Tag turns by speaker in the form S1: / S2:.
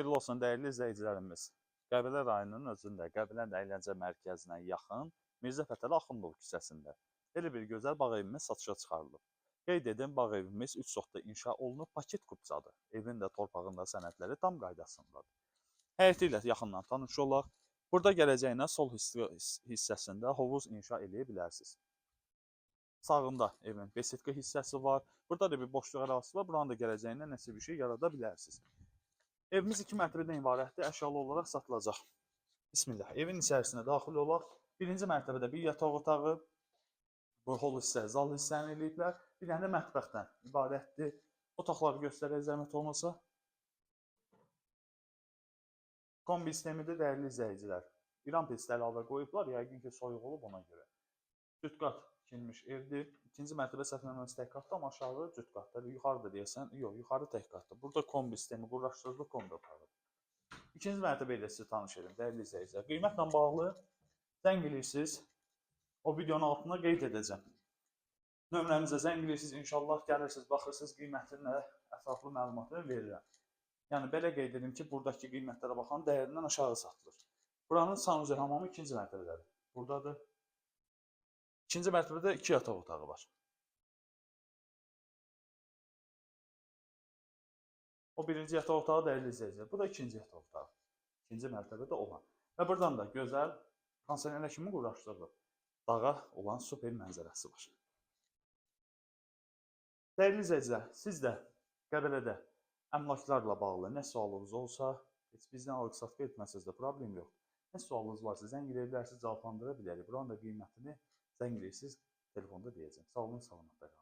S1: Xeyirli olsun dəyərli izləyicilərimiz. Qəbələ rayonunun özündə, Qəbələ Əyləncə Mərkəzinə yaxın Mirzə Fətəli Axundov küçəsində belə bir gözəl bağ evimiz satışa çıxarılıb. Qeyd edim, bağ evimiz 3 sotda inşa olunub, paket kupçadır. Evin də torpağın da sənədləri tam qaydasındadır. Həyəti ilə yaxından tanış olaq. Burada gələcəyinə sol hissəsində hovuz inşa eləyə bilərsiniz. Sağında evin besetka hissəsi var. Burada da bir boşluq ərazisi var. Buranın da gələcəyinə nəsə bir şey yarada bilərsiniz. Evimiz 2 mərtəbədən ibarətdir. Əşyalı olaraq satılacaq. Bismillah. Evin içərisinə daxil olaq. Birinci mərtəbədə bir yataq otağı, bu hol hissə, zal hissəni eləyiblər. Bir dənə də mətbəxdən ibarətdir. Otaqları göstərək zəhmət olmasa. Kombi sistemidir dəyərli izləyicilər. İran pesti əlavə qoyublar. Yəqin ki, soyuq olub ona görə. Cüt qat tikilmiş evdir. İkinci mərtəbə səhv eləmirəmsə tək qatdır, amma aşağı cüt qatdır. Yuxarıda deyəsən, yox, yuxarı tək qatdır. Burada kombi sistemi quraşdırılıb, kombi otağı. İkinci mərtəbə ilə sizi tanış edim, dəyərli izləyicilər. Qiymətlə bağlı zəng eləyirsiniz. O videonun altına qeyd edəcəm. Nömrəmizə zəng eləyirsiniz, inşallah gəlirsiniz, baxırsınız, qiymətinə ətraflı məlumatı verirəm. Yəni belə qeyd edim ki, buradakı qiymətlərə baxan dəyərindən aşağı satılır. Buranın sanuzel hamamı ikinci mərtəbədədir. Buradadır. İkinci mərtəbədə 2 yataq otağı var. O birinci yataq otağı dəyərli izləyicilər. Bu da ikinci yataq otağı. İkinci mərtəbədə olan. Və buradan da gözəl kondisioner kimi quraşdırılıb. Dağa olan super mənzərəsi var. Dəyərli izləyicilər, siz də Qəbələdə əmlaklarla bağlı nə sualınız olsa, heç bizdən alqı-satqı etməsəniz də problem yoxdur. Nə sualınız varsa zəng eləyə bilərsiniz, cavablandıra bilərik. Buranın da qiymətini zəng eləyirsiniz, telefonda deyəcəm. Sağ olun, salamatda qalın.